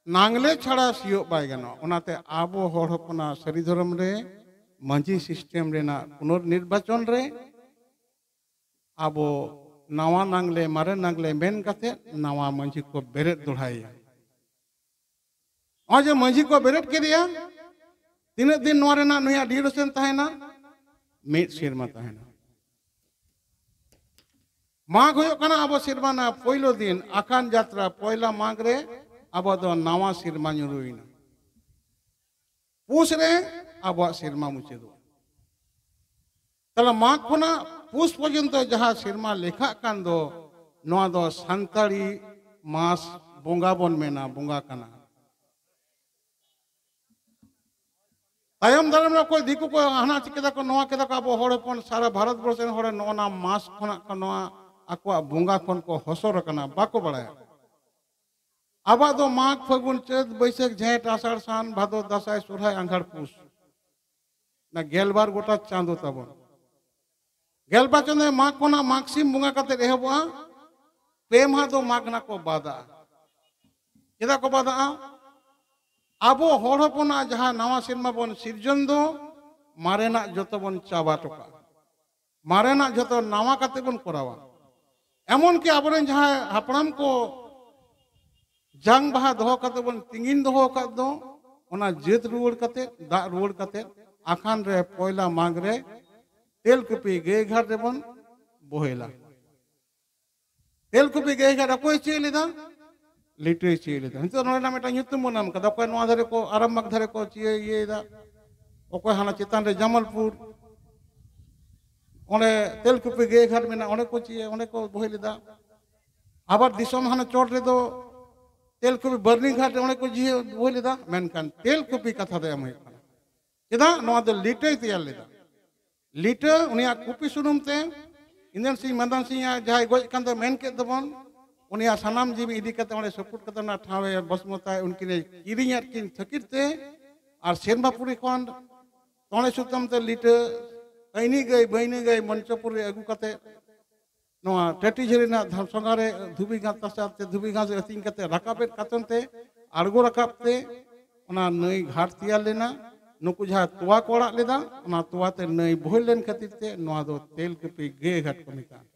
ᱱᱟᱝᱞᱮ ᱪᱷᱟᱲᱟ ᱥᱤᱭᱳᱜ ᱵᱟᱭ ᱜᱟᱱᱚᱜᱼᱟ᱾ ᱚᱱᱟᱛᱮ ᱟᱵᱚ ᱦᱚᱲ ᱦᱚᱯᱚᱱᱟᱜ ᱥᱟᱹᱨᱤ ᱫᱷᱚᱨᱚᱢ ᱨᱮ ᱢᱟᱹᱡᱷᱤ ᱥᱤᱥᱴᱮᱢ ᱨᱮᱱᱟᱜ ᱯᱩᱱᱚᱨᱱᱤᱨᱵᱟᱪᱚᱱ ᱨᱮ ᱟᱵᱚ ᱱᱟᱣᱟ ᱱᱟᱝᱞᱮ, ᱢᱟᱨᱮ ᱱᱟᱝᱞᱮ ᱢᱮᱱ ᱠᱟᱛᱮ ᱱᱟᱣᱟ ᱢᱟᱹᱡᱷᱤ ᱠᱚ ᱵᱮᱨᱮᱫ ᱫᱚᱲᱦᱟᱭᱮᱭᱟ᱾ ᱱᱚᱜᱼᱚᱭ ᱡᱮ ᱢᱟᱹᱡᱷᱤ ᱠᱚ ᱵᱮᱨᱮᱫ ᱠᱮᱫᱮᱭᱟ, ᱛᱤᱱᱟᱹᱜ ᱫᱤᱱ ᱱᱚᱣᱟ ᱨᱮᱱᱟᱜ ᱱᱩᱭᱟᱜ ᱰᱤᱭᱩᱨᱮᱥᱚᱱ ᱛᱟᱦᱮᱱᱟ? ᱢᱤᱫ ᱥᱮᱨᱢᱟ ᱛᱟᱦᱮᱱᱟ᱾ ᱢᱟᱜᱽ ᱦᱩᱭᱩᱜ ᱠᱟᱱᱟ ᱟᱵᱚ ᱥᱮᱨᱢᱟ ᱨᱮᱱᱟᱜ ᱯᱳᱭᱞᱳ ᱫᱤᱱ, ᱟᱠᱷᱟᱱ ᱡᱟᱛᱨᱟ, ᱯᱚᱭᱞᱟ ᱢᱟᱜᱽ ᱨᱮ ᱟᱵᱚ ᱫᱚ ᱱᱟᱣᱟ ᱥᱮᱨᱢᱟ ᱧᱩᱨᱩᱭᱮᱱᱟ᱾ ᱯᱩᱥ ᱨᱮ ᱟᱵᱚᱣᱟᱜ ᱥᱮᱨᱢᱟ ᱢᱩᱪᱟᱹᱫᱚᱜᱼᱟ᱾ ᱛᱟᱦᱞᱮ ᱢᱟᱜᱽ ᱠᱷᱚᱱᱟᱜ ᱯᱩᱥ ᱯᱚᱨᱡᱚᱱᱛᱚ ᱡᱟᱦᱟᱸ ᱥᱮᱨᱢᱟ ᱞᱮᱠᱷᱟᱜ ᱠᱟᱱ ᱫᱚ, ᱱᱚᱣᱟ ᱫᱚ ᱥᱟᱱᱛᱟᱲᱤ ᱢᱟᱥ ᱵᱚᱸᱜᱟ ᱵᱚᱱ ᱢᱮᱱᱟ, ᱵᱚᱸᱜᱟ ᱠᱟᱱᱟ᱾ ᱛᱟᱭᱚᱢ ᱫᱟᱨᱟᱢ ᱨᱮ ᱚᱠᱚᱭ ᱫᱤᱠᱩ ᱠᱚ ᱦᱟᱱᱟ ᱪᱤᱠᱟᱹ ᱠᱮᱫᱟ ᱠᱚ, ᱱᱚᱣᱟ ᱠᱮᱫᱟ ᱠᱚ, ᱟᱵᱚ ᱦᱚᱲ ᱦᱚᱯᱚᱱ ᱥᱟᱨᱟ ᱵᱷᱟᱨᱚᱛ ᱵᱚᱨᱥ ᱨᱮᱱ ᱦᱚᱲ ᱱᱚᱜᱼᱚ ᱱᱟ ᱢᱟᱥ ᱠᱷᱚᱱᱟᱜ ᱠᱚ, ᱱᱚᱣᱟ ᱟᱠᱚᱣᱟᱜ ᱵᱚᱸᱜᱟ ᱠᱷᱚᱱ ᱠᱚ ᱦᱚᱥᱚᱨ ᱟᱠᱟᱱᱟ, ᱵᱟᱠᱚ ᱵᱟᱲᱟᱭᱟ᱾ ᱟᱵᱚᱣᱟᱜ ᱫᱚ ᱢᱟᱜᱽ, ᱯᱷᱟᱹᱜᱩᱱ, ᱪᱟᱹᱛ, ᱵᱟᱹᱭᱥᱟᱹᱠᱷ, ᱡᱷᱮᱸᱴ, ᱟᱥᱟᱲ, ᱥᱟᱱ, ᱵᱷᱟᱫᱚᱨ, ᱫᱟᱸᱥᱟᱭ, ᱥᱚᱨᱦᱟᱭ, ᱟᱸᱜᱷᱟᱲ, ᱯᱩᱥ, ᱚᱱᱟ ᱜᱮᱞᱵᱟᱨ ᱜᱚᱴᱟ ᱪᱟᱸᱫᱚ ᱛᱟᱵᱚᱱ᱾ ᱜᱮᱞᱵᱟᱨ ᱪᱟᱸᱫᱚ ᱢᱟᱜᱽ ᱠᱷᱚᱱᱟᱜ ᱢᱟᱜᱽ ᱥᱤᱢ ᱵᱚᱸᱜᱟ ᱠᱟᱛᱮ ᱮᱦᱚᱵᱚᱜᱼᱟ, ᱯᱮ ᱢᱟᱦᱟ ᱫᱚ ᱢᱟᱜᱽ ᱨᱮᱱᱟᱜ ᱠᱚ ᱵᱟᱫᱟᱜᱼᱟ᱾ ᱪᱮᱫᱟᱜ ᱠᱚ ᱵᱟᱫᱟᱜᱼᱟ? ᱟᱵᱚ ᱦᱚᱲ ᱦᱚᱯᱚᱱᱟᱜ ᱡᱟᱦᱟᱸ ᱱᱟᱣᱟ ᱥᱮᱨᱢᱟ ᱵᱚᱱ ᱥᱤᱨᱡᱚᱱ ᱫᱚ, ᱢᱟᱨᱮᱱᱟᱜ ᱡᱚᱛᱚ ᱵᱚᱱ ᱪᱟᱵᱟ ᱦᱚᱴᱚ ᱠᱟᱜᱼᱟ, ᱢᱟᱨᱮᱱᱟᱜ ᱡᱚᱛᱚ ᱱᱟᱣᱟ ᱠᱟᱛᱮ ᱵᱚᱱ ᱠᱚᱨᱟᱣᱟ᱾ ᱮᱢᱚᱱ ᱠᱤ ᱟᱵᱚᱨᱮᱱ ᱡᱟᱦᱟᱸᱭ ᱦᱟᱯᱲᱟᱢ ᱠᱚ ᱡᱟᱝ ᱵᱟᱦᱟ ᱫᱚᱦᱚ ᱠᱟᱛᱮ ᱵᱚᱱ ᱛᱤᱸᱜᱤᱱ ᱫᱚᱦᱚ ᱟᱠᱟᱫ ᱫᱚ, ᱚᱱᱟ ᱡᱟᱹᱛ ᱨᱩᱣᱟᱹᱲ ᱠᱟᱛᱮ, ᱫᱟᱜ ᱨᱩᱣᱟᱹᱲ ᱠᱟᱛᱮ, ᱟᱠᱷᱟᱱ ᱨᱮ ᱯᱚᱭᱞᱟ ᱢᱟᱜᱽ ᱨᱮ ᱛᱮᱞᱠᱩᱯᱤ ᱜᱟᱹᱭ ᱜᱷᱟᱴ ᱨᱮᱵᱚᱱ ᱵᱚᱦᱮᱞᱟ᱾ ᱛᱮᱞᱠᱩᱯᱤ ᱜᱟᱹᱭ ᱜᱷᱟᱴ ᱚᱠᱚᱭ ᱪᱤᱭᱟᱹ ᱞᱮᱫᱟ? ᱞᱤᱴᱟᱹᱭ ᱪᱤᱭᱟᱹ ᱞᱮᱫᱟ᱾ ᱱᱤᱛᱚᱜ ᱱᱚᱰᱮᱱᱟᱜ ᱢᱤᱫᱴᱟᱝ ᱧᱩᱛᱩᱢ ᱵᱚᱱ ᱮᱢ ᱠᱟᱫᱟ᱾ ᱚᱠᱚᱭ ᱱᱚᱣᱟ ᱫᱷᱟᱨᱮ ᱠᱚ, ᱟᱨᱟᱢᱵᱟᱜᱽ ᱫᱷᱟᱨᱮ ᱠᱚ ᱪᱤᱭᱟᱹ ᱤᱭᱟᱹᱭᱮᱫᱟ, ᱚᱠᱚᱭ ᱦᱟᱱᱟ ᱪᱮᱛᱟᱱ ᱨᱮ ᱡᱟᱢᱟᱞᱯᱩᱨ, ᱚᱸᱰᱮ ᱛᱮᱞᱠᱩᱯᱤ ᱜᱟᱹᱭ ᱜᱷᱟᱴ ᱢᱮᱱᱟᱜᱼᱟ, ᱚᱸᱰᱮ ᱠᱚ ᱪᱤᱭᱟᱹ, ᱚᱸᱰᱮ ᱠᱚ ᱵᱚᱦᱮᱞ ᱮᱫᱟ᱾ ᱟᱵᱟᱨ ᱫᱤᱥᱚᱢ ᱦᱟᱱᱟ ᱪᱚᱴ ᱨᱮᱫᱚ ᱛᱮᱞᱠᱩᱯᱤ ᱵᱟᱹᱨᱱᱤ ᱜᱷᱟᱴ ᱨᱮ ᱚᱸᱰᱮ ᱠᱚ ᱡᱤᱭᱟᱹ ᱵᱚᱦᱮᱞ ᱮᱫᱟ, ᱢᱮᱱᱠᱷᱟᱱ ᱛᱮᱞᱠᱩᱯᱤ ᱠᱟᱛᱷᱟ ᱫᱚ ᱮᱢ ᱦᱩᱭᱩᱜ ᱠᱟᱱᱟ᱾ ᱪᱮᱫᱟᱜ? ᱱᱚᱣᱟ ᱫᱚ ᱞᱤᱴᱟᱹᱭ ᱛᱮᱭᱟᱨ ᱞᱮᱫᱟ᱾ ᱞᱤᱴᱟᱹ ᱩᱱᱤᱭᱟᱜ ᱠᱩᱯᱤ ᱥᱩᱱᱩᱢ ᱛᱮ ᱤᱱᱫᱚᱨ ᱥᱤᱝ ᱢᱟᱫᱟᱱ ᱥᱤᱝ ᱟᱜ ᱡᱟᱦᱟᱸᱭ ᱜᱚᱡ ᱠᱟᱱ ᱫᱚ ᱢᱮᱱ ᱠᱮᱫ ᱫᱚᱵᱚᱱ, ᱩᱱᱤᱭᱟᱜ ᱥᱟᱱᱟᱢ ᱡᱤᱣᱤ ᱤᱫᱤ ᱠᱟᱛᱮ ᱚᱸᱰᱮ ᱥᱩᱯᱩᱨ ᱠᱟᱛᱮ ᱚᱱᱟ ᱴᱷᱟᱶ ᱮ ᱵᱚᱥᱢᱚᱛᱟᱭ ᱩᱱᱠᱤᱱᱮ ᱠᱤᱨᱤᱧ ᱟᱫ ᱠᱤᱱ ᱛᱷᱟᱹᱠᱤᱨ ᱛᱮ, ᱟᱨ ᱥᱮᱱᱵᱟᱯᱩᱨᱤ ᱠᱷᱚᱱ ᱛᱚᱲᱮ ᱥᱩᱛᱟᱹᱢ ᱛᱮ ᱞᱤᱴᱟᱹ ᱟᱹᱭᱱᱤ ᱜᱟᱹᱭ ᱵᱟᱹᱭᱱᱤ ᱜᱟᱹᱭ ᱢᱚᱧᱪᱚᱯᱩᱨ ᱨᱮ ᱟᱹᱜᱩ ᱠᱟᱛᱮ ᱱᱚᱣᱟ ᱴᱟᱹᱴᱤ ᱡᱷᱟᱹᱨᱤ ᱨᱮᱱᱟᱜ ᱫᱷᱟᱨ ᱥᱚᱸᱜᱷᱟ ᱨᱮ ᱫᱷᱩᱵᱤ ᱜᱷᱟᱥ ᱛᱟᱥᱮ ᱟᱛᱮ ᱫᱷᱩᱵᱤ ᱜᱷᱟᱥ ᱟᱹᱛᱤᱧ ᱠᱟᱛᱮ ᱨᱟᱠᱟᱵᱮᱫ ᱠᱟᱛᱚᱱ ᱛᱮ ᱟᱬᱜᱚ ᱨᱟᱠᱟᱵ ᱛᱮ ᱚᱱᱟ ᱱᱟᱹᱭ ᱜᱷᱟᱴ ᱛᱮᱭᱟᱨ ᱞᱮᱱᱟ᱾ ᱱᱩᱠᱩ ᱡᱟᱦᱟᱸ ᱛᱚᱣᱟ ᱠᱚ ᱟᱲᱟᱜ ᱞᱮᱫᱟ, ᱚᱱᱟ ᱛᱚᱣᱟ ᱛᱮ ᱱᱟᱹᱭ ᱵᱚᱦᱮᱞ ᱞᱮᱱ ᱠᱷᱟᱹᱛᱤᱨ ᱛᱮ ᱱᱚᱣᱟ ᱫᱚ ᱛᱮᱞᱠᱩᱯᱤ ᱜᱟᱹᱭ ᱜᱷᱟᱴ ᱠᱚ ᱢᱮᱛᱟᱜᱼᱟ᱾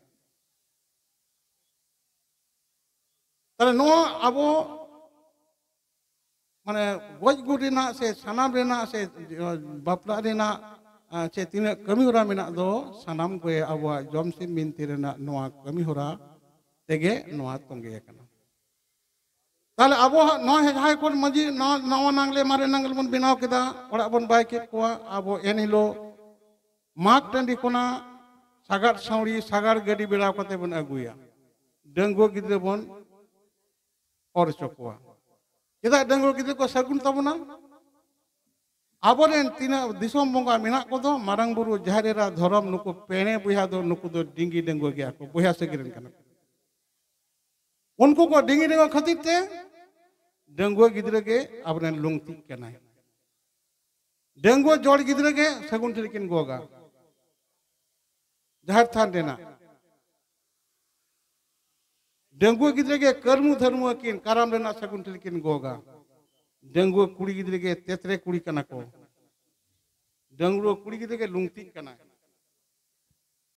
ᱛᱟᱦᱞᱮ ᱱᱚᱣᱟ ᱟᱵᱚ ᱢᱟᱱᱮ ᱜᱚᱡ ᱜᱩᱨ ᱨᱮᱱᱟᱜ ᱥᱮ ᱥᱟᱱᱟᱢ ᱨᱮᱱᱟᱜ ᱥᱮ ᱵᱟᱯᱞᱟ ᱨᱮᱱᱟᱜ, ᱟᱸ, ᱪᱮ ᱛᱤᱱᱟᱹᱜ ᱠᱟᱹᱢᱤ ᱦᱚᱨᱟ ᱢᱮᱱᱟᱜ ᱫᱚ, ᱥᱟᱱᱟᱢ ᱜᱮ ᱟᱵᱚᱣᱟᱜ ᱡᱚᱢ ᱥᱤᱢ ᱵᱤᱱᱛᱤ ᱨᱮᱱᱟᱜ ᱱᱚᱣᱟ ᱠᱟᱹᱢᱤ ᱦᱚᱨᱟ ᱛᱮᱜᱮ ᱱᱚᱣᱟ ᱛᱚᱸᱜᱮ ᱟᱠᱟᱱᱟ᱾ ᱛᱟᱦᱞᱮ ᱟᱵᱚ ᱦᱟᱸᱜ ᱱᱚᱣᱟ ᱡᱟᱦᱟᱸᱭ ᱠᱚ ᱢᱟᱹᱡᱷᱤ ᱱᱟᱣᱟ, ᱱᱟᱣᱟ ᱱᱟᱝᱞᱮ ᱢᱟᱨᱮ ᱱᱟᱝᱞᱮ ᱵᱚᱱ ᱵᱮᱱᱟᱣ ᱠᱮᱫᱟ, ᱚᱲᱟᱜ ᱵᱚᱱ ᱵᱟᱭ ᱠᱮᱫ ᱠᱚᱣᱟ, ᱟᱵᱚ ᱮᱱ ᱦᱤᱞᱳᱜ ᱢᱟᱜᱽ ᱴᱟᱺᱰᱤ ᱠᱷᱚᱱᱟᱜ ᱥᱟᱜᱟᱲ ᱥᱟᱹᱣᱲᱤ, ᱥᱟᱜᱟᱲ ᱜᱟᱹᱰᱤ ᱵᱮᱲᱟᱣ ᱠᱟᱛᱮ ᱵᱚᱱ ᱟᱹᱜᱩᱭᱟ᱾ ᱰᱟᱺᱜᱩᱣᱟᱹ ᱜᱤᱫᱽᱨᱟᱹ ᱵᱚᱱ ᱚᱨ ᱦᱚᱪᱚ ᱠᱚᱣᱟ᱾ ᱪᱮᱫᱟᱜ ᱰᱟᱺᱜᱩᱣᱟᱹ ᱜᱤᱫᱽᱨᱟᱹ ᱠᱚ ᱥᱟᱹᱜᱩᱱ ᱛᱟᱵᱚᱱᱟ? ᱟᱵᱚᱨᱮᱱ ᱛᱤᱱᱟᱹᱜ ᱫᱤᱥᱚᱢ ᱵᱚᱸᱜᱟ ᱢᱮᱱᱟᱜ ᱠᱚᱫᱚ, ᱢᱟᱨᱟᱝ ᱵᱩᱨᱩ, ᱡᱟᱦᱮᱨ ᱮᱨᱟ, ᱫᱷᱚᱨᱚᱢ, ᱱᱩᱠᱩ ᱯᱮᱲᱮ ᱵᱚᱭᱦᱟ ᱫᱚ, ᱱᱩᱠᱩ ᱫᱚ ᱰᱤᱝᱜᱤ ᱰᱟᱺᱜᱩᱣᱟᱹ ᱜᱮᱭᱟ ᱠᱚ, ᱵᱚᱭᱦᱟ ᱥᱟᱹᱜᱟᱹᱭ ᱨᱮᱱ ᱠᱟᱱᱟ ᱠᱚ᱾ ᱩᱱᱠᱩ ᱠᱚ ᱰᱤᱝᱜᱤ ᱰᱟᱺᱜᱩᱣᱟᱹ ᱠᱷᱟᱹᱛᱤᱨ ᱛᱮ ᱰᱟᱺᱜᱩᱣᱟᱹ ᱜᱤᱫᱽᱨᱟᱹ ᱜᱮ ᱟᱵᱚᱨᱮᱱ ᱞᱩᱝᱛᱤᱜ ᱠᱟᱱᱟᱭ᱾ ᱰᱟᱺᱜᱩᱣᱟᱹ ᱡᱚᱲ ᱜᱤᱫᱽᱨᱟᱹ ᱜᱮ ᱥᱟᱹᱜᱩᱱ ᱴᱷᱤᱞᱤ ᱠᱤᱱ ᱜᱚᱜᱟ ᱡᱟᱦᱮᱨ ᱛᱷᱟᱱ ᱨᱮᱱᱟᱜ᱾ ᱰᱟᱺᱜᱩᱣᱟᱹ ᱜᱤᱫᱽᱨᱟᱹ ᱜᱮ ᱠᱟᱹᱨᱢᱩ ᱫᱷᱟᱹᱨᱢᱩ ᱟᱹᱠᱤᱱ ᱠᱟᱨᱟᱢ ᱨᱮᱱᱟᱜ ᱥᱟᱹᱜᱩᱱ ᱴᱷᱤᱞᱤ ᱠᱤᱱ ᱜᱚᱜᱟ᱾ ᱰᱟᱺᱜᱩᱣᱟᱹ ᱠᱩᱲᱤ ᱜᱤᱫᱽᱨᱟᱹ ᱜᱮ ᱛᱮᱛᱨᱮ ᱠᱩᱲᱤ ᱠᱟᱱᱟ ᱠᱚ᱾ ᱰᱟᱺᱜᱩᱣᱟᱹ ᱠᱩᱲᱤ ᱜᱤᱫᱽᱨᱟᱹ ᱜᱮ ᱞᱩᱝᱛᱤᱜ ᱠᱟᱱᱟᱭ᱾